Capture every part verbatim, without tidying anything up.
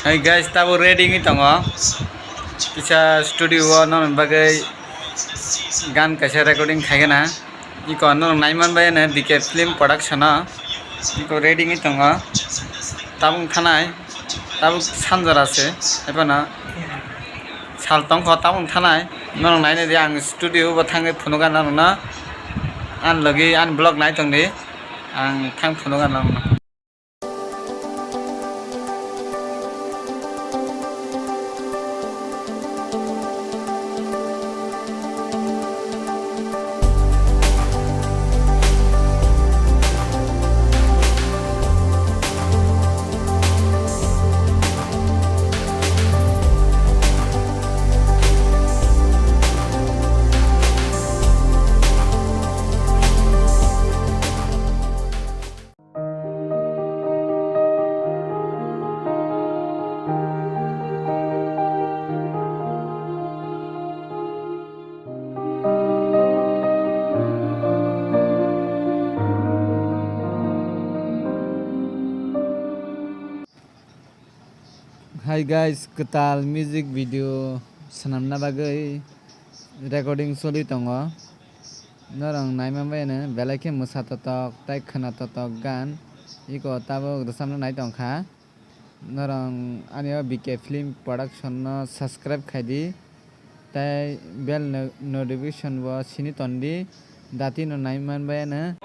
Hey guys, tabuk ready wngwi tongo. Kisa studio o norokni bagwi gan kaisa recording khaigana. Iko norok naiman bai no B K Film Production o. Iko ready wngwi tongo. Tabuk thanai, tabuk sanjora se, ebono sal tongkho tabuk thanai. Norok nainai di, ang studio bo thangwi phunukgana norokno. Ani logi ani vlog nai tongdi, ang thang phunukgana norokno. Hi guys, kwtal music video swnamna bagwi recording choli tongo. Norok naima bai no belai khe mwsa totok tei khwna totok gan. Iko tabuk rwchapna nai tongkha. Norok ani o B K Film Production no subscribe khai di. Tei bell no-, notification bo sini ton di, dati no nai man bai ano.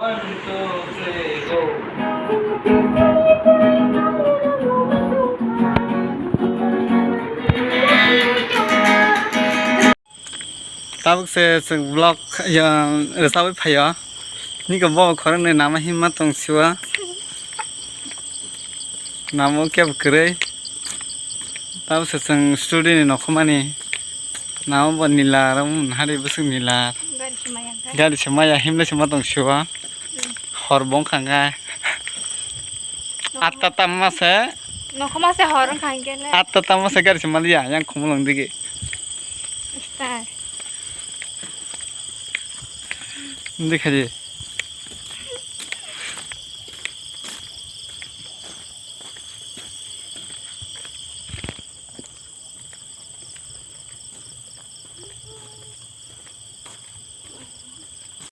Tabuk se chwng vlog yang rwchapwi phaio. Niko bo khoroknwi nama himma tong siwa. Namo kebo kwrwi. Tamo se chwng studio ni nokhormani. Namo bo nila aro hari bwswk nila. Gari se maya himlai se ma tong siwa. Hor bong khangkha. Atta tamma se. Nokhorma se hor wngkha hinkhe le. Atta tamma se gari se maliya yang khumulwng digi. Stai. Dikhaji.